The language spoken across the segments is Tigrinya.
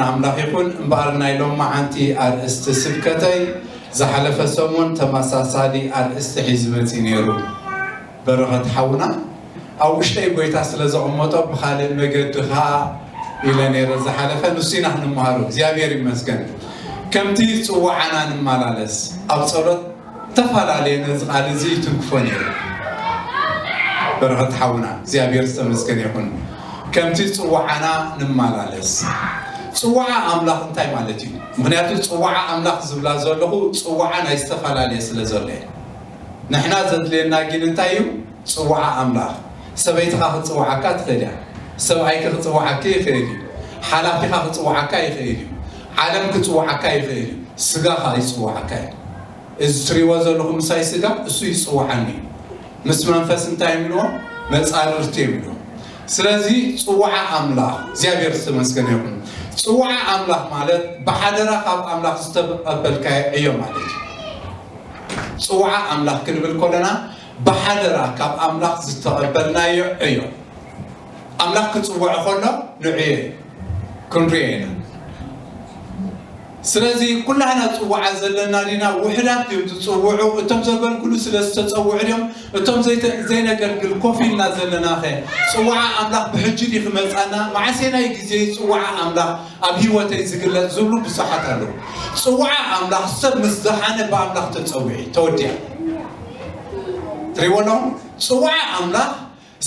ኣምላኽ ይኹን። እምበኣር ናይ ሎማዓንቲ ኣርእስቲ ስብከተይ ዝሓለፈ ሰሙን ተመሳሳሊ ኣርእስቲ ሒዙ መፂኡ ነይሩ። በረኸት ሓውና ኣብ ውሽጠይ ጎይታ ስለ ዘቐመጦ ብኻልእ መገዲ ኸዓ ኢለ ነይረ ዝሓለፈ። ንሱ ኢና ክንመሃሮ። እግዚኣብሔር ይመስገን። ከምቲ ጽዋዓና ንመላለስ። ኣብ ጸሎት ዝተፈላለየ ነዚ ቃል እዚ ይትንክፎ ነይሩ። በረኸት ሓውና እግዚኣብሔር ዝተመስገነ ይኹን። ከምቲ ጽዋዓና ንመላለስ። ጽዋዓ ኣምላኽ እንታይ ማለት እዩ? ምኽንያቱ ጽዋዓ ኣምላኽ ዝብላ ዘለኹ ጽዋዓ ናይ ዝተፈላለየ ስለ ዘሎ እየ። ንሕና ዘድልየና ግን እንታይ እዩ? ጽዋዓ ኣምላኽ። ሰበይትኻ ክጽውዓካ ትኽእል እያ። ሰብኣይኪ ክጽውዓኪ ይኽእል እዩ። ሓላፊኻ ክጽውዓካ ይኽእል እዩ። ዓለም ክጽውዓካ ይኽእል እዩ። ስጋኻ ይጽውዓካ እዩ። እዚ ትሪእዎ ዘለኹም ምሳይ ስጋ እሱ ይጽውዓኒ እዩ። ምስ መንፈስ እንታይ ይብልዎ? መጻርርቲ ይብልዎ። ስለዚ ጽዋዓ ኣምላኽ እግዚኣብሔር ዝተመስገነ ይኹን። ጽዋዓ ኣምላኽ ማለት ብሓደራ ካብ ኣምላኽ ዝተቐበልካዮ ዕዮ ማለት እዩ። ጽዋዓ ኣምላኽ ክንብል ከለና ብሓደራ ካብ ኣምላኽ ዝተቐበልናዮ ዕዮ። ኣምላኽ ክጽውዕ ከሎ ንዕዮ እዩ። ክንሪኦ ኢና። ስለዚ ኩላህና ጽዋዓ ዘለና ዲና? ውሕዳት እዮም ዝጽውዑ። እቶም ዘገልግሉ ስለ ዝተጸውዑ ድዮም? እቶም ዘይተ-፣ ዘይነገልግል ኮፍ ኢልና ዘለና ኸ? ጽዋዓ ኣምላኽ ብሕጂ ድዩ ክመጻና? መዓሴናይ ግዜ ጽዋዓ ኣምላኽ ኣብ ህይወተይ ዝግለጽ ዝብሉ ብዙሓት ኣለዉ። ጽዋዓ ኣምላኽ ሰብ ምስ ደሓነ ብኣምላኽ ተጸዊዑ ተወዲኣ። ትሪእዎ ኣለኹም? ጽዋዓ ኣምላኽ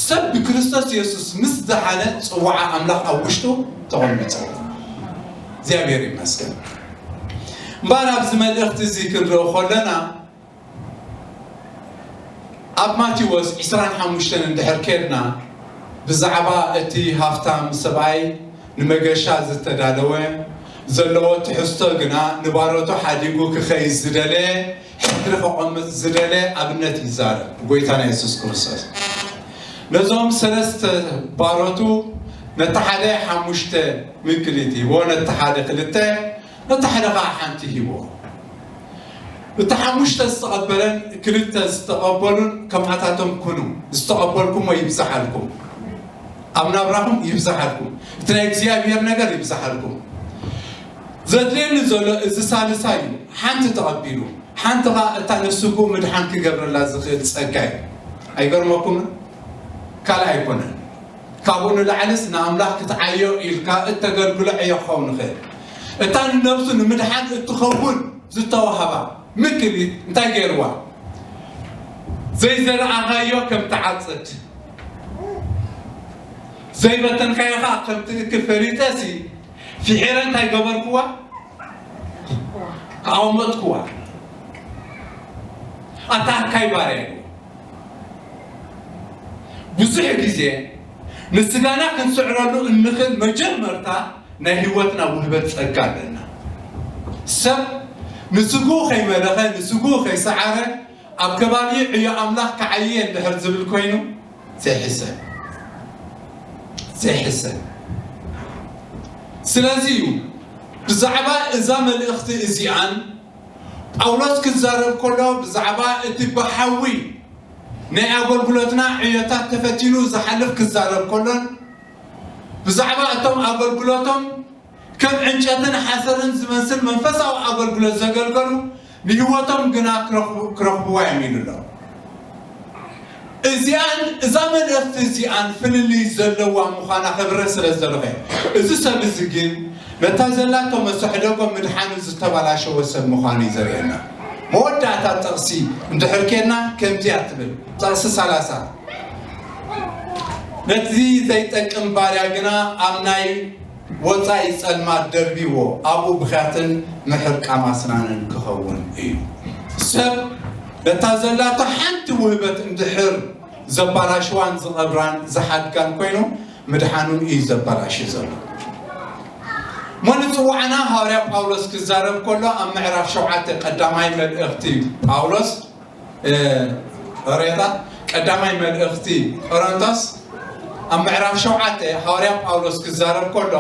ሰብ ብክርስቶስ የሱስ ምስ ደሓነ ጽዋዓ ኣምላኽ ኣብ ውሽጡ ተቐሚጡ። እግዚኣብሔር ይመስገን። እምበኣር ኣብዚ መልእኽቲ እዚ ክንሪኦ ከለና ኣብ ማቴዎስ ዕስራን ሓሙሽተን እንድሕር ኬድና ብዛዕባ እቲ ሃፍታም ሰብኣይ ንመገሻ ዝተዳለወ ዘለዎ ትሕዝቶ ግና ንባሮቱ ሓዲጉ ክኸይድ ዝደለየ ሕድሪ ከቐምጥ ዝደለ ኣብነት ይዛረብ ጎይታና የሱስ ክርስቶስ። ነዞም ሰለስተ ባሮቱ ነቲ ሓደ ሓሙሽተ ምክሊት ሂቦ፣ ነቲ ሓደ ክልተ፣ ነቲ ሓደ ኸዓ ሓንቲ ሂቦ። እቲ ሓሙሽተ ዝተቐበለን ክልተ ዝተቐበሉን ከምኣታቶም ኩኑ፣ ዝተቐበልኩሞ ይብዝሓልኩም፣ ኣብ ናብራኹም ይብዝሓልኩም፣ እቲ ናይ እግዚኣብሔር ነገር ይብዝሓልኩም። ዘድልየኒ ዘሎ እዚ ሳልሳይ እዩ። ሓንቲ ተቐቢሉ፣ ሓንቲ ኸዓ እታ ንስግኡ ምድሓን ክገብረላ ዝኽእል ጸጋ እዩ። ኣይገርመኩምን? ካልእ ኣይኮነን። ካብኡ ንላዕልስ ንኣምላኽ ክትዓዮ ኢልካ እተገልግሎ ዕዮ ክኸውን ይኽእል። እታ ንነብሱ ንምድሓን እትኸውን ዝተዋህባ ምክሊት እንታይ ገይርዋ? ዘይዘረኣኻዮ ከም ትዓጽድ፣ ዘይበተንካዮ ኸዓ ከም ትእክብ ፈሊጠሲ፣ ፍሒረ እንታይ ገበርክዋ? ኣቐመጥክዋ። ኣታ ኣካይ ባርያ ኢልዎ። ብዙሕ ግዜ ንስጋና ክንስዕረሉ እንኽእል መጀመርታ ናይ ህይወትና ውህበት ጸጋ ኣለና። ሰብ ንስግኡ ከይመለኸ፣ ንስግኡ ከይሰዓረ፣ ኣብ ከባቢ ዕዮ ኣምላኽ ክዓየ እንድሕር ዝብል ኮይኑ፣ ዘይሕሰብ። ዘይሕሰብ። ስለዚ እዩ ብዛዕባ እዛ መልእኽቲ እዚኣን ጳውሎስ ክዛረብ ከሎ፣ ብዛዕባ እቲ ብሓዊ ናይ ኣገልግሎትና ዕዮታት ተፈቲኑ ዝሓልፍ ክዛረብ ከሎን፣ ብዛዕባ እቶም ኣገልግሎቶም ከም ዕንጨትን ሓሰርን ዝመስል መንፈሳዊ ኣገልግሎት ዘገልገሉ፣ ንህይወቶም ግና ክረኽቡ-፣ ክረኽብዋ እዮም ኢሉ ኣሎ። እዚኣን፣ እዛ መልእኽቲ እዚኣን ፍልልይ ዘለዋ ምዃና ከብርህ ስለ ዝደለኹ እየ። እዚ ሰብ እዚ ግን ነታ ዘላቶ መሰሕደጎ ምድሓኑ ዝተበላሸወ ሰብ ምዃኑ እዩ ዘርእየና። መወዳእታ ጥቕሲ እንድሕር ኬድና ከምዚኣ ትብል፣ ጥቕሲ ሰላሳ፣ ነቲ ዘይጠቅም ባርያ ግና ኣብ ናይ ወጻኢ ጸልማት ደርቢዎ፣ ኣብኡ ብኽያትን ምሕርቃም ኣስናንን ክኸውን እዩ። ሰብ ነታ ዘላቶ ሓንቲ ውህበት እንድሕር ዘባላሽዋን ዝቐብራን ዝሓድጋን ኮይኑ፣ ምድሓኑን እዩ ዘባላሽ ዘሎ። እሞ ንጽዋዕና ሃዋርያ ጳውሎስ ክዛረብ ከሎ፣ ኣብ ምዕራፍ ሸውዓተ ቀዳማይ መልእኽቲ ጳውሎስ፣ እ፣ ኦሬታ፣ ቀዳማይ መልእኽቲ ቆሮንቶስ፣ ኣብ ምዕራፍ ሸውዓተ ሃዋርያ ጳውሎስ ክዛረብ ከሎ፣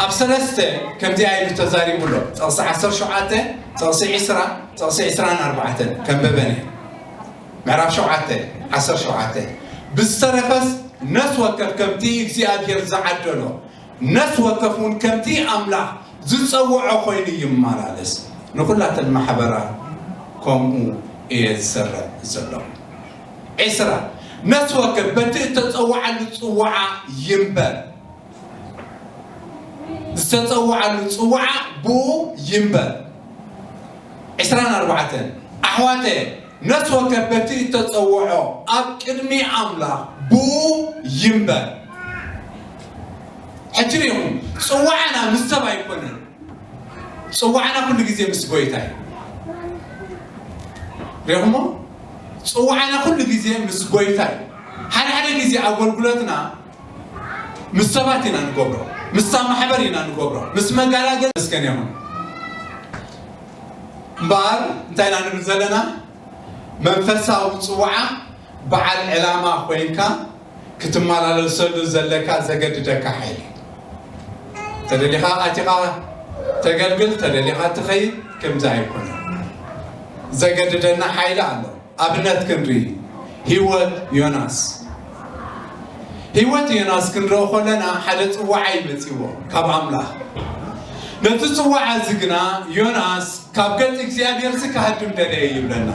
ኣብ ሰለስተ ከምዚኣ ኢሉ ተዛሪቡ ኣሎ። ጥቕሲ ዓሰርተ ሸውዓተ፣ ጥቕሲ ዕስራ፣ ጥቕሲ ዕስራን ኣርባዕተን ከንበበን እየ። ምዕራፍ ሸውዓተ፣ ዓሰርተ ሸውዓተ፣ ብዝተረፈስ ነፍሲ ወከፍ ከምቲ እግዚኣብሔር ዝዓደሎ ነፍሲ ወከፍ እውን ከምቲ ኣምላኽ ዝጸውዖ ኮይኑ ይመላለስ። ንኹላተን ማሕበራ ከምኡ እየ ዝሰርዕ ዘለኹ። ዕስራ፣ ነፍሲ ወከፍ በቲ እተጸውዓሉ ጽውዓ ይንበር። ዝተጸውዓሉ ጽውዓ ብኡ ይንበር። ዕስራን ኣርባዕተን፣ ኣሕዋተ፣ ነፍሲ ወከፍ በቲ እተጸውዖ ኣብ ቅድሚ ኣምላኽ ብኡ ይንበር። ሕጂ ርኢኹም፣ ጽዋዕና ምስ ሰብ ኣይኮነን። ጽዋዕና ኩሉ ግዜ ምስ ጎይታ እዩ። ርኢኹሞ? ጽዋዕና ኩሉ ግዜ ምስ ጎይታ እዩ። ሓደ ሓደ ግዜ ኣገልግሎትና ምስ ሰባት ኢና ንገብሮ፣ ምስታ ማሕበር ኢና ንገብሮ፣ ምስ መጋላገል መስገን ይኹን። እምበኣር እንታይ ኢና ንብል ዘለና? መንፈሳዊ ጽዋዓ በዓል ዕላማ ኮይንካ ክትመላለሰሉ ዘለካ ዘገድደካ ሓይሊ። ተደሊኻ ኣቲኻ ተገልግል፣ ተደሊኻ ትኸይድ፣ ከምዚ ኣይኮነን። ዘገድደና ሓይሊ ኣሎ። ኣብነት ክንርኢ፣ ህይወት ዮናስ። ህይወት ዮናስ ክንረኦ ከለና ሓደ ጽዋዓ እዩ መጺዎ ካብ ኣምላኽ። ነቲ ጽዋዓ እዚ ግና ዮናስ ካብ ገጽ እግዚኣብሔር ሲ ክሃድም ደለየ ይብለና።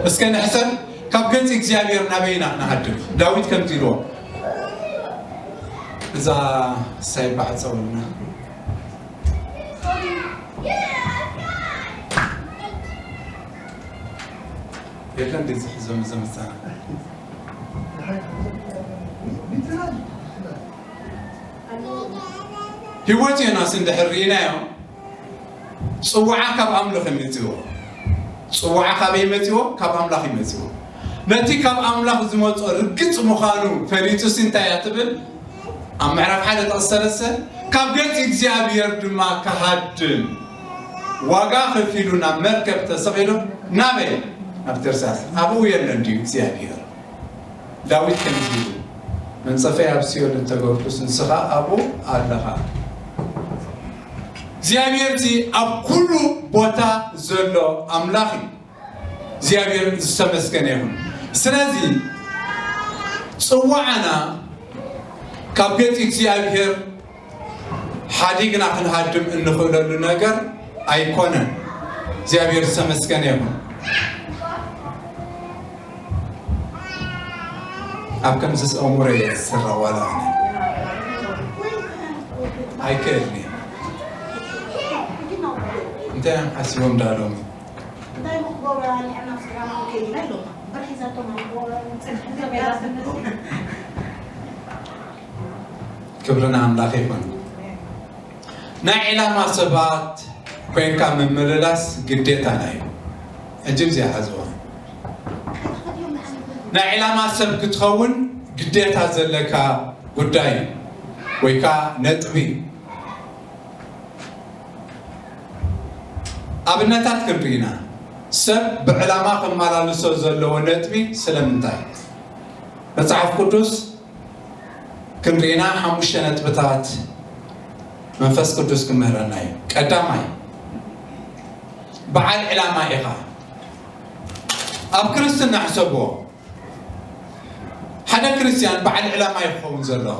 እስከ ንሕሰብ፣ ካብ ገጽ እግዚኣብሔር ናበይ ኢና ክንሃድም? ዳዊት ከምዚ ኢልዎ፣ እዛ ሳይባ ዕጸውልና። የለን፣ እንደዚህ ሒዞም ዘመጻና። ህይወት ዮናስ እንድሕር ርኢናዮ፣ ጽዋዓ ካብ ኣምላኽ እዩ መጺዎ። ጽዋዓ ካበይ መጺዎ? ካብ ኣምላኽ እዩ መጺዎ። ነቲ ካብ ኣምላኽ ዝመጾ ርግጽ ምዃኑ ፈሊጡሲ እንታይ እያ ትብል? ኣብ ምዕራፍ ሓደ ጥቕሲ ሰለስተ፣ ካብ ገጽ እግዚኣብሔር ድማ ክሃድም ዋጋ ከፊሉ ናብ መርከብ ተሰቒሉ፣ ናበይ? ናብ ተርሳስ። ኣብኡ የለን ድዩ እግዚኣብሔር? ዳዊት ከምዚ ኢሉ፣ መንጸፈይ ኣብ ሲኦል እንተገብኩስ ንስኻ ኣብኡ ኣለኻ። እግዚኣብሔር እዚ ኣብ ኩሉ ቦታ ዘሎ ኣምላኽ እዩ። እግዚኣብሔር ዝተመስገነ ይኹን። ስለዚ ጽዋዕና ካብ ገጽ እግዚኣብሔር ሓዲግና ክንሃድም እንኽእለሉ ነገር ኣይኮነን። እግዚኣብሔር ዝተመስገነ ይኹን። ኣብ ከምዚ ኣእምሮ እየ ዝስራ ዋላ ኣነ ኣይክእልን እየ። እንታይ እዮም ሓሲቦም ዳሎም? እንታይ ምክገብሩ ኣሊዕና ስራና ከይድና ኣለና። ብር ሒዛቶም ኣይክገብሩ ጽንሕ ገበያ ክብሪ ንኣምላኽ ይኹን። ናይ ዕላማ ሰባት ኮይንካ ምምልላስ ግዴታና እዩ። ሕጂ እዚኣ ሓዝዋ። ናይ ዕላማ ሰብ ክትኸውን ግዴታ ዘለካ ጉዳይ እዩ፣ ወይ ከዓ ነጥቢ። ኣብነታት ክንርኢና፣ ሰብ ብዕላማ ከመላልሶ ዘለዎ ነጥቢ ስለምንታይ? መጽሓፍ ቅዱስ ክንርኢና ሓሙሽተ ነጥብታት መንፈስ ቅዱስ ክምህረና እዩ። ቀዳማይ፣ በዓል ዕላማ ኢኻ። ኣብ ክርስትና ሕሰብዎ። ሓደ ክርስትያን በዓል ዕላማ እዩ ክኸውን ዘለዎ።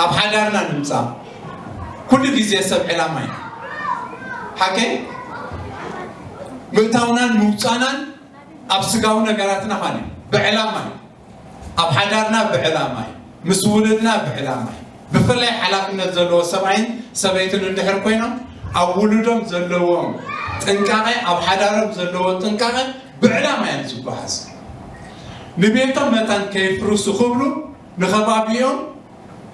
ኣብ ሓዳርና ንምጻእ ኩሉ ግዜ ሰብ ዕላማ እዩ። ሓቀይ? ምእታውናን ምውጻናን ኣብ ስጋዊ ነገራትና ኻን እዩ። ብዕላማ እዩ። ኣብ ሓዳርና ብዕላማ እዩ። ምስ ውሉድና ብዕላማ እዩ። ብፍላይ ሓላፍነት ዘለዎ ሰብኣይን ሰበይትን እንድሕር ኮይኖም፣ ኣብ ውሉዶም ዘለዎም ጥንቃቐ፣ ኣብ ሓዳሮም ዘለዎ ጥንቃቐ ብዕላማ እዮም ዝጓዓዙ። ንቤቶም መታን ከይፍርሱ ክብሉ ንኸባቢኦም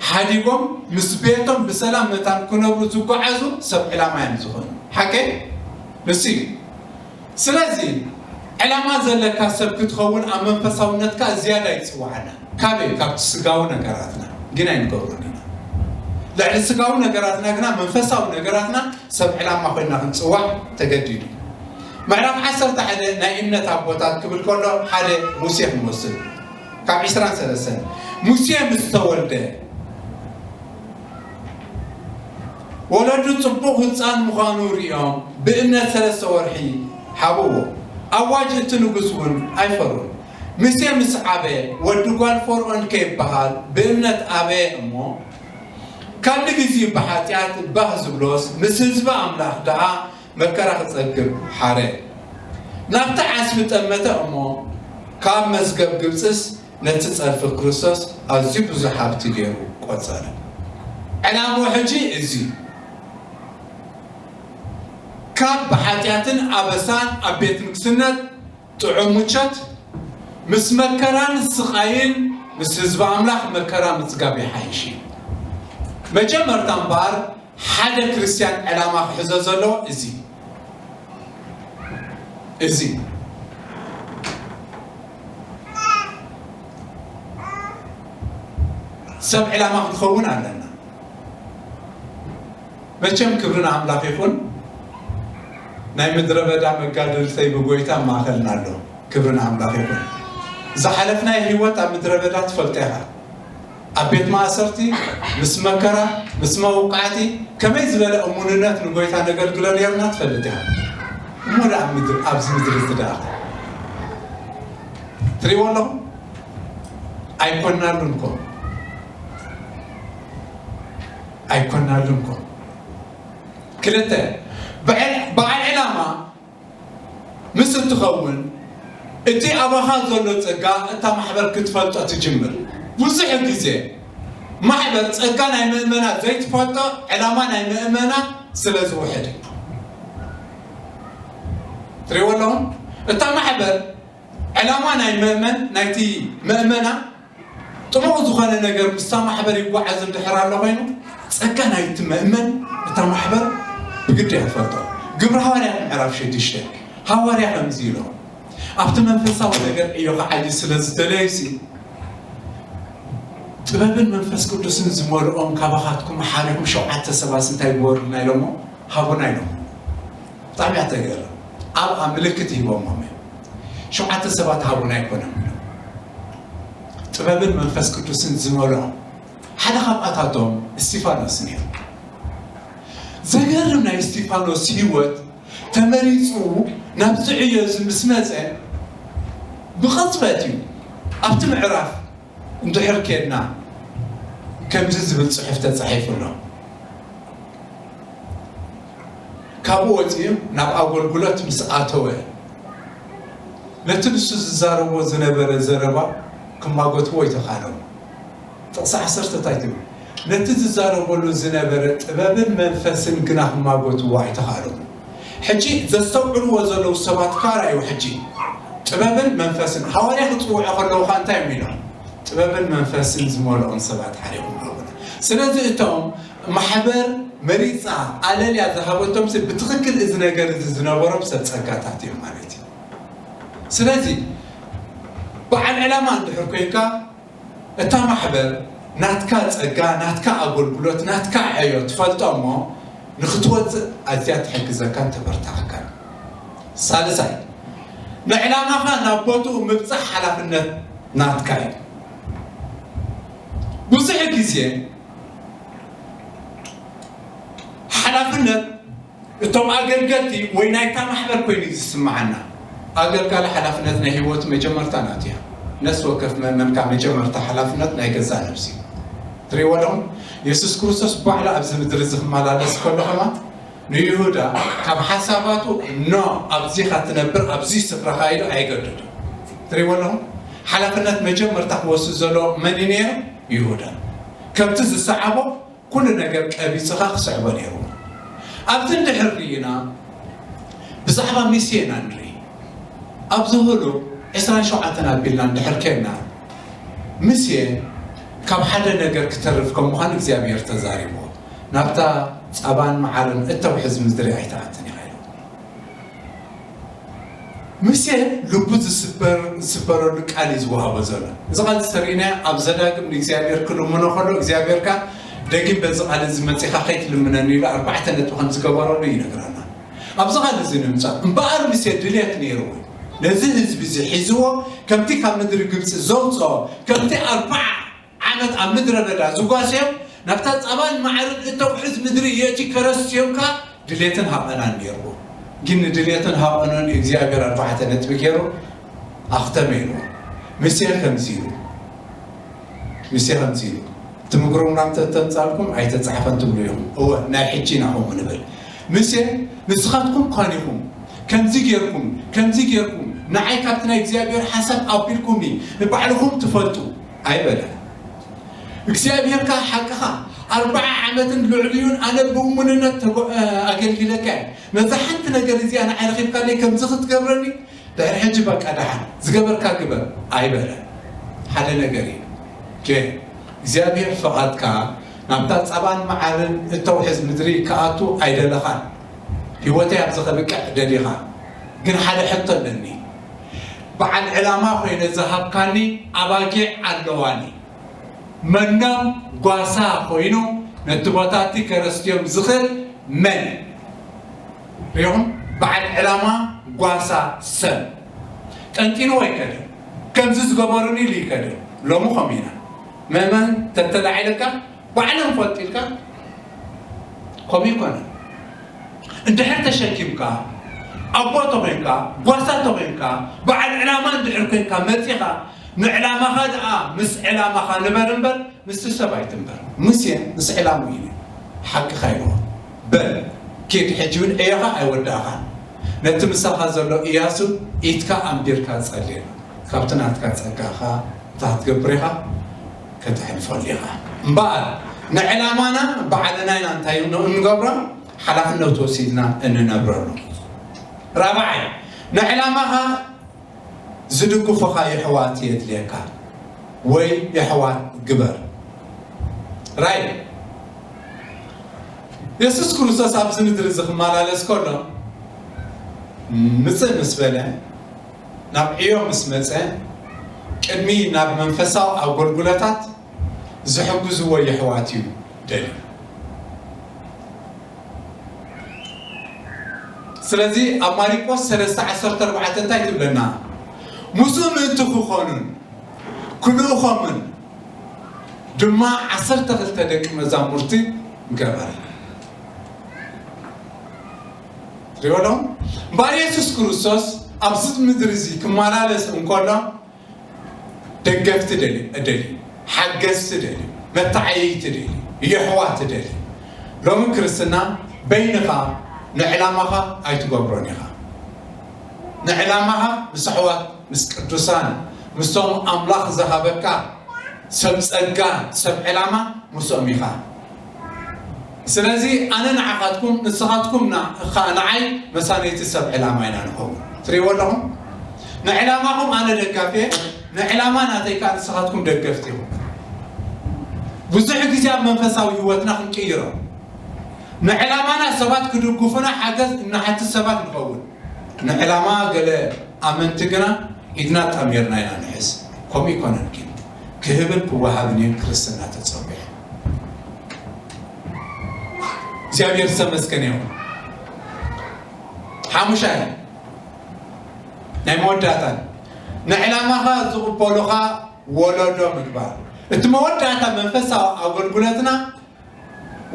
ሓዲጎም ምስ ቤቶም ብሰላም መታን ክነብሩ ዝጓዓዙ ሰብ ዕላማ እዮም ዝኾኑ። ሓቀይ? ንሱ እዩ። ስለዚ ዕላማ ዘለካ ሰብ ክትኸውን ኣብ መንፈሳውነትካ ዝያዳ ይጽውዓና። ካበይ? ካብቲ ስጋዊ ነገራትና ግን ኣይንገብሮን ኢና። ልዕሊ ስጋዊ ነገራትና ግና መንፈሳዊ ነገራትና ሰብ ዕላማ ኮይንና ክንጽዋዕ ተገዲዱ እዩ። ምዕራፍ ዓሰርተ ሓደ ናይ እምነት ኣቦታት ክብል ከሎ ሓደ ሙሴ ክንወስድ፣ ካብ ዕስራን ሰለስተን፣ ሙሴ ምስ ተወልደ ወለዱ ጽቡቕ ህጻን ምዃኑ ሪኦም ብእምነት ሰለስተ ወርሒ ሓብዎ። ኣዋጅ እቲ ንጉስ እውን ኣይፈሩን። ሙሴ ምስ ዓበየ ወዲ ጓል ፈርዖን ከይበሃል ብእምነት ኣበየ እሞ ካሉ ግዜ ብሓጢኣት ባህ ዝብሎስ፣ ምስ ህዝቢ ኣምላኽ ደኣ መከራ ክጸግብ ሓረ። ናብቲ ዓስቢ ጠመተ እሞ፣ ካብ መዝገብ ግብጽስ ነቲ ጸርፊ ክርስቶስ ኣዝዩ ብዙሕ ሃብቲ ገይሩ ቆጸረ። ዕላምኡ ሕጂ እዚ፣ ካብ ብሓጢኣትን ኣበሳን ኣብ ቤት ንግስነት ጥዑም ምቾት፣ ምስ መከራን ስቓይን፣ ምስ ህዝቢ ኣምላኽ መከራ ምጽጋብ ይሓይሽ እዩ። መጀመርታ እምበኣር፣ ሓደ ክርስትያን ዕላማ ክሕዞ ዘለዎ እዚ፣ እዚ፣ ሰብ ዕላማ ክንኸውን ኣለና። መቸም ክብሪ ንኣምላኽ ይኹን። ናይ ምድረ በዳ መጋድልተይ ብጎይታ ማእኸልና ኣሎ። ክብሪ ንኣምላኽ ይኹን። ዝሓለፍናዮ ህይወት ኣብ ምድረ በዳ ትፈልጦ ኢኻ። ኣብ ቤት ማእሰርቲ፣ ምስ መከራ፣ ምስ መውቃዕቲ፣ ከመይ ዝበለ እሙንነት ንጎይታ ነገልግሎ ነርና ትፈልጥ ኢኻ። እሞ ደኣ ኣብ ምድሪ፣ ኣብዚ ምድሪ እዚ ደኣ ትሪእዎ ኣለኹም? ኣይኮናሉን እኮ። ኣይኮናሉን እኮ። ክልተ፣ በዓል፣ በዓል ዕላማ ምስ እትኸውን፣ እቲ ኣባኻ ዘሎ ጸጋ እታ ማሕበር ክትፈልጦ ትጅምር። ብዙሕ ግዜ ማሕበር ጸጋ ናይ ምእመናት ዘይትፈልጦ፣ ዕላማ ናይ ምእመናት ስለ ዝውሕድ። ትሪእዎ ኣለኹም? እታ ማሕበር ዕላማ ናይ ምእመን፣ ናይቲ ምእመና ጥቡቕ ዝኾነ ነገር ምስታ ማሕበር ይጓዓዝ እንድሕር ኣሎ ኮይኑ፣ ጸጋ ናይቲ ምእመን እታ ማሕበር ብግዲ እያ ትፈልጦ። ግብረ ሃዋርያት ምዕራፍ ሽዱሽተ፣ ሃዋርያ ከምዚ ኢሎም፣ ኣብቲ መንፈሳዊ ነገር ዕዮ ክዓሊ ስለ ዝደለዩሲ፣ ጥበብን መንፈስ ቅዱስን ዝመልኦም ካባኻትኩም ሓሪኹም ሸውዓተ ሰባት እንታይ ግበሩልና ኢሎሞ? ሃቡና ኢሎም። ብጣዕሚ እያ ተገርም። ኣብ፣ ኣብ ምልክት ሂቦሞም እዮም። ሸውዓተ ሰባት ሃቡና ኣይኮነም ኢሎም። ጥበብን መንፈስ ቅዱስን ዝመልኦም ሓደ ካብኣታቶም እስጢፋኖስ ነይሩ። ዘገርም ናይ እስጢፋኖስ ህይወት፣ ተመሪጹ ናብዚ ዕዮ እዚ ምስ መጸ ብቕጽበት እዩ። ኣብቲ ምዕራፍ እንድሕር ኬድና ከምዚ ዝብል ጽሑፍ ተጻሒፉ ኣሎ። ካብኡ ወጺኡ ናብ ኣገልግሎት ምስ ኣተወ፣ ነቲ ንሱ ዝዛረቦ ዝነበረ ዘረባ ክማጎትዎ ኣይተኻእሎም። ጥቕሲ ዓሰርተ እንታይ ትብል? ነቲ ዝዛረበሉ ዝነበረ ጥበብን መንፈስን ግና ክማጎትዎ ኣይተኻእሎም። ሕጂ ዘስተውዕልዎ ዘለዉ ሰባት ካራ እዩ። ሕጂ ጥበብን መንፈስን፣ ሃዋርያ ክጽውዑ ከለዉ ኸኣ እንታይ እዮም ኢሎም? ጥበብን መንፈስን ዝመልኦም ሰባት ሓሪኹም ሃቡና። ስለዚ እቶም ማሕበር መሪጻ ኣለልያ ዝሃበቶም ሰብ ብትኽክል እዚ ነገር እዚ ዝነበሮም ሰብ ጸጋታት እዮም ማለት እዩ። ስለዚ በዓል ዕላማ እንድሕር ኮይንካ፣ እታ ማሕበር ናትካ ጸጋ፣ ናትካ ኣገልግሎት፣ ናትካ ዕዮ ትፈልጦ እሞ፣ ንኽትወጽእ ኣዝያ ትሕግዘካን ተበርትዓካን። ሳልሳይ፣ ንዕላማኻ ናብ ቦትኡ ምብጻሕ ሓላፍነት ናትካ እዩ። ብዙሕ ግዜ ሓላፍነት እቶም ኣገልገልቲ ወይ ናይታ ማሕበር ኮይኑ እዩ ዝስምዓና። ኣገልጋሊ ሓላፍነት ናይ ህይወቱ መጀመርታ ናቱ እያ። ነፍሲ ወከፍ መእመን ከኣ መጀመርታ ሓላፍነት ናይ ገዛእ ነብሱ እዩ። ትርእይዎ ኣለኹም? የሱስ ክርስቶስ ባዕሉ ኣብዚ ምድሪ እዚ ክመላለስ ከሎ ከማን ንይሁዳ ካብ ሓሳባቱ፣ ኖ፣ ኣብዚ ኢኻ ትነብር፣ ኣብዚ ስፍራ ኢሉ ኣይገደዶን። ትርእይዎ ኣለኹም? ሓላፍነት መጀመርታ ክወስድ ዘለዎ መን እዩ ነይሩ? ይሁዳ። ከምቲ ዝሰዓቦ ኩሉ ነገር ቀቢጽኻ ክስዕቦ ነይርዎ። ኣብዚ እንድሕር ርኢና፣ ብዛዕባ ሚስዮን ኢና ንርኢ። ኣብዚ ህሉቕ ዕስራን ሸውዓተን ኣቢልና እንድሕር ኬድና፣ ሚስዮን ካብ ሓደ ነገር ክተርፍ ከም ምዃኑ እግዚኣብሔር ተዛሪብዎ። ናብታ ጸባን መዓርን እተውሕዝ ምድሪ ኣይትኣትን ኢኻ ኢሉ። ሙሴ ልቡ ዝስበር፣ ዝስበረሉ ቃል እዩ ዝወሃቦ ዘሎ። እዚ ቃል እዚ ተሪእናዮ ኣብ ዘዳግም ንእግዚኣብሔር ክልምኖ ከሎ እግዚኣብሔር ከኣ ደጊም በዚ ቃል እዚ መጺኻ ከይትልምነኒ ኢሉ ኣርባዕተ ነጥቢ ከም ዝገበረሉ ይነግረና። ኣብዚ ቃል እዚ ንምጻእ እምበኣር ሙሴ ድልየት ነይርዎ። ነዚ ህዝቢ እዚ ሒዝዎ ከምቲ ካብ ምድሪ ግብጺ ዘውጽኦ ከምቲ ኣርብዓ ዓመት ኣብ ምድረ በዳ ዝጓስዮም ናብታ ጸባን ማዕርን እተውሕዝ ምድሪ የእቲ ከረስዮም ከኣ ድሌትን ሃቐናን ነይርዎ። ግን ንድሌትን ሃቐኖን እግዚኣብሔር ኣርባዕተ ነጥቢ ገይሩ ኣኽተመ ኢልዎ። ሙሴ ከምዚ ኢሉ፣ ሙሴ ከምዚ ኢሉ፣ እቲ ምጉርምራም ተተምጻልኩም ኣይተጻሕፈን ትብሉ ኢኹም። እወ፣ ናይ ሕጂ ኢና ከምኡ ንብል። ምሴ፣ ንስኻትኩም ኮን ኢኹም፣ ከምዚ ጌርኩም፣ ከምዚ ጌርኩም፣ ንዓይ ካብቲ ናይ እግዚኣብሔር ሓሳብ ኣቢልኩምኒ፣ ንባዕልኹም ትፈልጡ ኣይበለ። እግዚኣብሔር ከኣ ሓቅኻ፣ ኣርብዓ ዓመትን ልዕሊኡን ኣነ ብእሙንነት ተጎ-፣ እ፣ ኣገልጊለካ እየ። ነዛ ሓንቲ ነገር እዚኣ ንዓይ ረኺብካለይ ከምዚ ክትገብረኒ፣ ድሕሪ ሕጂ በቃ ደሓን ዝገበርካ ግበር ኣይበለ። ሓደ ነገር እዩ። ኦኬ፣ እግዚኣብሔር ፍቓድካ ናብታ ጸባን መዓርን እተውሕዝ ምድሪ ክኣቱ ኣይደለኻን። ህይወተይ ኣብዚ ከብቅዕ ደሊኻ። ግን ሓደ ሕቶ ኣለኒ። በዓል ዕላማ ኮይነ ዝሃብካኒ ኣባጊዕ ኣለዋኒ። መኖም ጓሳ ኮይኑ ነቲ ቦታቲ ከረስትዮም ዝኽእል መን እዩ? ሪኹም? በዓል ዕላማ ጓሳ ሰብ ጠንጢንዎ ኣይከደን። ከምዚ ዝገበሩኒ ኢሉ ይከደን። ሎሚ ከምኡ ኢና። መእመን ተተላዒለካ ባዕሎም ፈልጢልካ ከምኡ ይኮነ። እንድሕር ተሸኪምካ፣ ኣቦ ተኾይንካ፣ ጓሳ ተኾይንካ፣ በዓል ዕላማ እንድሕር ኮንካ መጺኻ፣ ንዕላማኻ ደኣ ምስ ዕላማኻ ንበር እምበር ምስቲ ሰብ ኣይትንበር። ሙሴ ምስ ዕላሙ እዩ። ሓቅኻ ኢልዎ። በል ኪድ፣ ሕጂ እውን ዕዮኻ ኣይወዳእኻን። ነቲ ምሳኻ ዘሎ እያሱ ኢድካ ኣንቢርካ ጸልየሉ። ካብቲ ናትካ ጸጋኻ እንታይ ክትገብር ኢኻ? ከተሕልፈሉ ኢኻ። እምበኣር ንዕላማና ባዕልና ኢና እንታይ እንገብሮ? ሓላፍነት ወሲድና እንነብረሉ። ራብዓይ፣ ንዕላማኻ ዝድግፉኻ የሕዋት የድልየካ ወይ የሕዋት ግበር። ራይ የሱስ ክርስቶስ ኣብዚ ምድሪ እዚ ክመላለስ ከሎ ምጽእ ምስ በለ፣ ናብ ዕዮ ምስ መጸ፣ ቅድሚ ናብ መንፈሳዊ ኣገልግሎታት ዝሕግዝዎ የሕዋት እዩ ደልዩ። ስለዚ ኣብ ማሪቆስ ሰለስተ ዓሰርተ ኣርባዕተ እንታይ ትብለና? ምስኡ ምእንቲ ክኾኑን ክልእኾምን ድማ ዓሰርተ ክልተ ደቂ መዛሙርቲ ገበረ። ትሪኦ ኣለኹም? እምበኣር የሱስ ክርስቶስ ኣብዚ ምድሪ እዚ ክመላለስ እንከሎ ደገፍቲ ደልዩ፣ ደልዩ፣ ሓገዝቲ ደልዩ፣ መተዓየይቲ ደልዩ፣ የሕዋት ደልዩ። ሎሚ ክርስትና በይንኻ ንዕላማኻ ኣይትገብሮን ኢኻ። ንዕላማኻ ምስ ኣሕዋት፣ ምስ ቅዱሳን፣ ምስቶም ኣምላኽ ዝሃበካ ሰብ ጸጋ፣ ሰብ ዕላማ ምስኦም ኢኻ። ስለዚ ኣነ ንዓኻትኩም፣ ንስኻትኩም ና-፣ ኸኣ ንዓይ መሳነይቲ ሰብ ዕላማ ኢና ንኸውን። ትሪእዎ ኣለኹም? ንዕላማኹም ኣነ ደጋፊ እየ፣ ንዕላማ ናተይ ከኣ ንስኻትኩም ደገፍቲ ኢኹም። ብዙሕ ግዜ ኣብ መንፈሳዊ ህይወትና ክንቅይሮ፣ ንዕላማና ሰባት ክድግፉና ሓገዝ እንሓትት ሰባት ንኸውን። ንዕላማ ገለ ኣመንቲ ግና ኢድና ጣሚርና ኢና ንሕዝ። ከምኡ ይኮነን ግን፣ ክህብን ክወሃብን እዩ ክርስትና ተጸዊዑ። እግዚኣብሔር ዝተመስገነ ይኹን። ሓሙሻይ ናይ መወዳእታን ንዕላማኻ ዝቕበሉኻ ወለዶ ምግባር። እቲ መወዳእታ መንፈሳዊ ኣገልግሎትና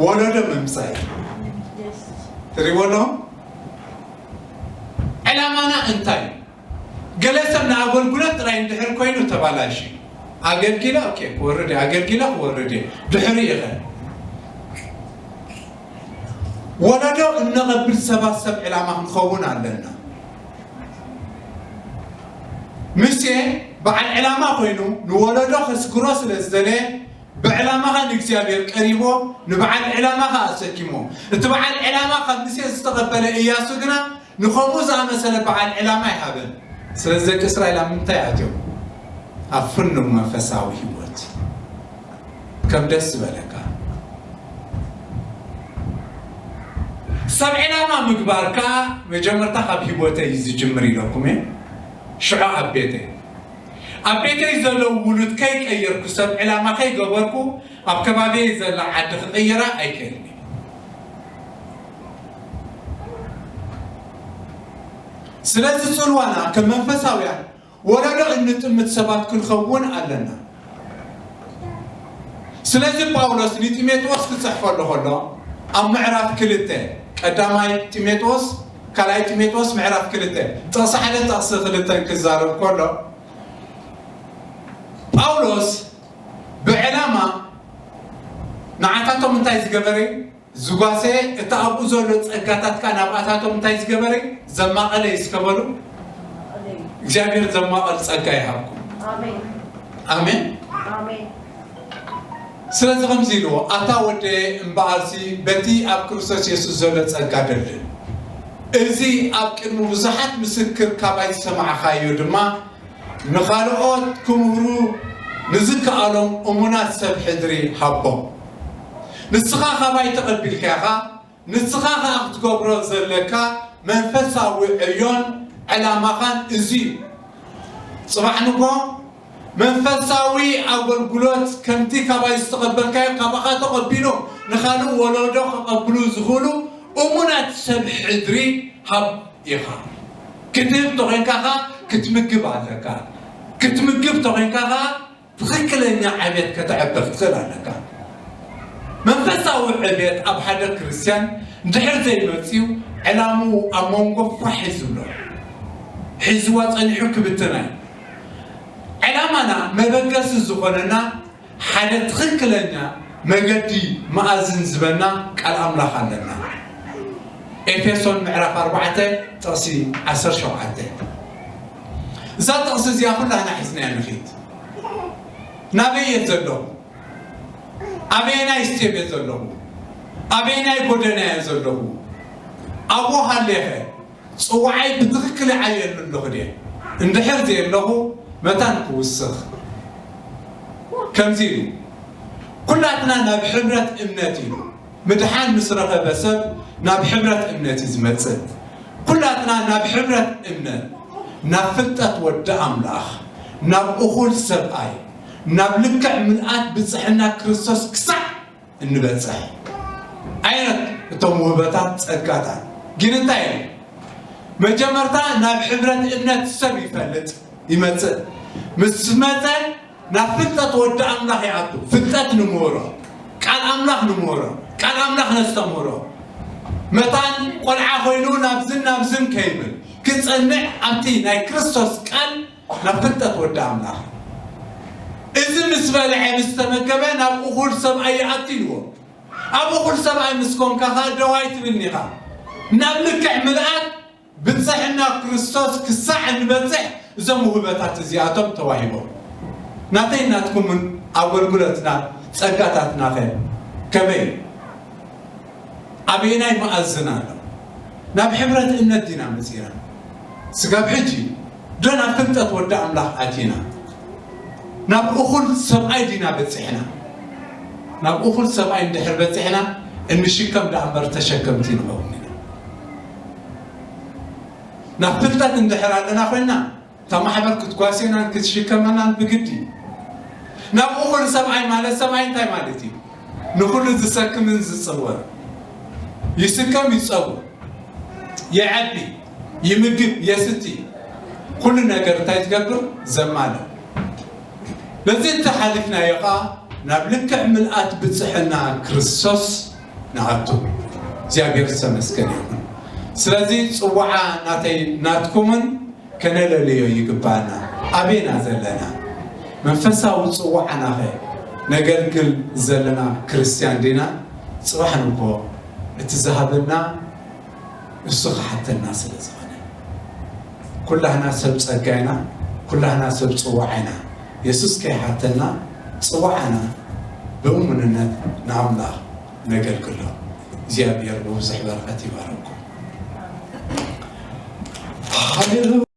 ወለዶ ምምጻእ እዩ። ትሪእዎ ኣለኹም? ዕላማና እንታይ እዩ? ገለ ሰብ ንኣገልግሎት ጥራይ እንድሕር ኮይኑ ተባላሽ እዩ። ኣገልጊለ፣ ኦኬ፣ ክወርድ እየ፣ ኣገልጊለ ክወርድ እየ። ድሕሪ ኢኸ ወለዶ እነቐብል ሰባት ሰብ ዕላማ ክንኸውን ኣለና። ሙሴ በዓል ዕላማ ኮይኑ ንወለዶ ከስግሮ ስለ ዝደለየ ብዕላማኻ ንእግዚኣብሔር ቀሪቦ፣ ንበዓል ዕላማኻ ኣሰኪሞ። እቲ በዓል ዕላማ ካብ ሙሴ ዝተቐበለ እያሱ ግና ንኸምኡ ዝኣመሰለ በዓል ዕላማ ኣይሃበን። ስለዚ ደቂ እስራኤል ኣብ ምንታይ ኣትዮም? ኣብ ፍኑው መንፈሳዊ ህይወት። ከም ደስ ዝበለካ። ሰብ ዕላማ ምግባር ከኣ መጀመርታ ካብ ህይወተይ እዩ ዝጅምር ኢለኩም እየ። ሽዑ ኣብ ቤተይ። ኣብ ቤተይ ዘለዉ ውሉድ ከይቀየርኩ፣ ሰብ ዕላማ ከይገበርኩ፣ ኣብ ከባቢየይ ዘላ ዓዲ ክቕይራ ኣይክእልን እየ። ስለዚ ጽልዋና ከም መንፈሳውያን ወለዶ እንጥምት ሰባት ክንኸውን ኣለና። ስለዚ ጳውሎስ ንጢሞቴዎስ ክጽሕፈሉ ከሎ ኣብ ምዕራፍ ክልተ፣ ቀዳማይ ጢሞቴዎስ፣ ካልኣይ ጢሞቴዎስ ምዕራፍ ክልተ፣ ጥቕሲ ሓደ ጥቕሲ ክልተን ክዛረብ ከሎ ጳውሎስ ብዕላማ ናባታቶም እንታይ ዝገበረ እዩ? ዝጓሰየ፣ እቲ ኣብኡ ዘሎ ጸጋታት ከኣ ናባታቶም እንታይ ዝገበረ እዩ? ዘማቐለ እዩ። እስከ በሉ፣ እግዚኣብሔር ዘማቐል ጸጋ ይሃብኩም። ኣሜን። ኣሜን። ኣሜን። ስለዚ ከምዚ ኢልዎ፣ ኣታ ወደየ እምበኣርሲ በቲ ኣብ ክርስቶስ የሱስ ዘሎ ጸጋ ደልድል። እዚ ኣብ ቅድሚ ብዙሓት ምስክር ካባይ ዝሰማዕኻዮ ድማ ንኻልኦት ክምህሩ ንዝከኣሎም እሙናት ሰብ ሕድሪ ሃቦም። ንስኻ ካባይ ተቐቢልካ ኢኻ፣ ንስኻ ኸኣ ክትገብሮ ዘለካ መንፈሳዊ ዕዮን ዕላማኻን እዚ እዩ። ጽባሕ ንግሆ መንፈሳዊ ኣገልግሎት ከምቲ ካባይ ዝተቐበልካዮ ካባኻ ተቐቢሉ ንኻልእ ወለዶ ከቐብሉ ዝኽእሉ እሙናት ሰብ ሕድሪ ሃብ ኢኻ። ክትህብ ተኾይንካ ኸኣ ክትምግብ ኣለካ። ክትምግብ ተኾይንካ ኸኣ ትኽክለኛ ዕብየት ከተዕብር ትኽእል ኣለካ። መንፈሳዊ ዕብየት ኣብ ሓደ ክርስትያን እንድሕር ዘይመጽዩ ዕላምኡ ኣብ መንጎ ፋሕ እዩ ዝብሎ። ሒዝዋ ጸኒሑ ክብትና እዩ። ዕላማና መበገሲ ዝኾነና ሓደ ትኽክለኛ መገዲ መኣዝን ዝበና ቃል ኣምላኽ ኣለና። ኤፌሶን ምዕራፍ ኣርባዕተ ጥቕሲ ዓሰርተ ሸውዓተ። እዛ ጥቕሲ እዚኣ ኩላህና ሒዝናያ ንኺድ። ናበይ እየ ዘለኹ? ኣበየናይ ስቴፕ እየ ዘለኹ? ኣበየናይ ጎደና እየ ዘለኹ? ኣብኡ ሃሌኸ ጽዋዓይ ብትኽክል ይዓየሉ ኣለኹ ድየ? እንድሕር ዘየለኹ መታን ክውስኽ። ከምዚ ኢሉ፣ ኩላትና ናብ ሕብረት እምነት ኢሉ፣ ምድሓን ምስ ረኸበ ሰብ ናብ ሕብረት እምነት እዩ ዝመጽእ። ኩላትና ናብ ሕብረት እምነት፣ ናብ ፍልጠት ወዲ ኣምላኽ፣ ናብ እኹል ሰብኣይ፣ ናብ ልክዕ ምልኣት ብጽሕና ክርስቶስ ክሳዕ እንበጽሕ። ዓይነት እቶም ውህበታት ጸጋታት ግን እንታይ እዩ? መጀመርታ ናብ ሕብረት እምነት ሰብ ይፈልጥ ይመጽእ። ምስ መጸ ናብ ፍልጠት ወዲ ኣምላኽ ይኣቱ። ፍልጠት ንምህሮ፣ ቃል ኣምላኽ ንምህሮ፣ ቃል ኣምላኽ ነስተምህሮ። መታን ቆልዓ ኮይኑ ናብዝን ናብዝን ከይብል ክጸንዕ ኣብቲ ናይ ክርስቶስ ቃል ናብ ፍልጠት ወዲ ኣምላኽ። እዚ ምስ በልዐ ምስ ተመገበ ናብ እኹል ሰብኣይ ይኣቱ ኢልዎ። ኣብ እኹል ሰብኣይ ምስ ኮንካ ኸኣ ደው ኣይትብልን ኢኻ። ናብ ልክዕ ምልኣት ብጽሕና ክርስቶስ ክሳዕ እንበጽሕ እዞም ውህበታት እዚኣቶም ተዋሂቦም። ናተይ ናትኩምን ኣገልግሎትና ጸጋታትናኸ ከመይ? ኣበየናይ መኣዝን ኣሎ? ናብ ሕብረት እምነት ዲና መጺና? ስጋብ ሕጂ ዶ ናብ ፍልጠት ወዲ ኣምላኽ ኣቲና? ናብ እኹል ሰብኣይ ዲና በጺሕና? ናብ እኹል ሰብኣይ እንድሕር በጺሕና፣ እንሽከም ደኣ እምበር ተሸከምቲ ንኸውን ኢና። ናብ ፍልጠት እንድሕር ኣለና ኮይንና፣ እታ ማሕበር ክትጓስየናን ክትሽከመናን ብግዲ። ናብ እኹል ሰብኣይ ማለት ሰብኣይ እንታይ ማለት እዩ? ንኹሉ ዝሰክምን ዝጽወር። ይስከም፣ ይጸውር፣ ይዐቢ፣ ይምግብ፣ የስቲ። ኩሉ ነገር እንታይ ዝገብር? ዘማልእ። ነዚ እንተሓሊፍናዮ ኸኣ ናብ ልክዕ ምልኣት ብጽሕና ክርስቶስ ንኣቱ። እግዚኣብሔር ዝተመስገነ ይኹን። ስለዚ ጽዋዓ ናተይ ናትኩምን ከነለልዮ ይግባና። ኣበይና ዘለና? መንፈሳዊ ጽዋዓናኸ ነገልግል ዘለና ክርስትያን ዲና? ጽባሕ ንግሆ እቲ ዝሃበና እሱ ክሓተና ስለ ዝኾነ። ኩላህና ሰብ ጸጋ ኢና፣ ኩላህና ሰብ ጽዋዓ ኢና። የሱስ ከይሓተና ጽዋዓና ብእሙንነት ንኣምላኽ ነገልግሎ። እግዚኣብሔር ብብዙሕ በረኸት ይባረኩም። ሃሌሉያ።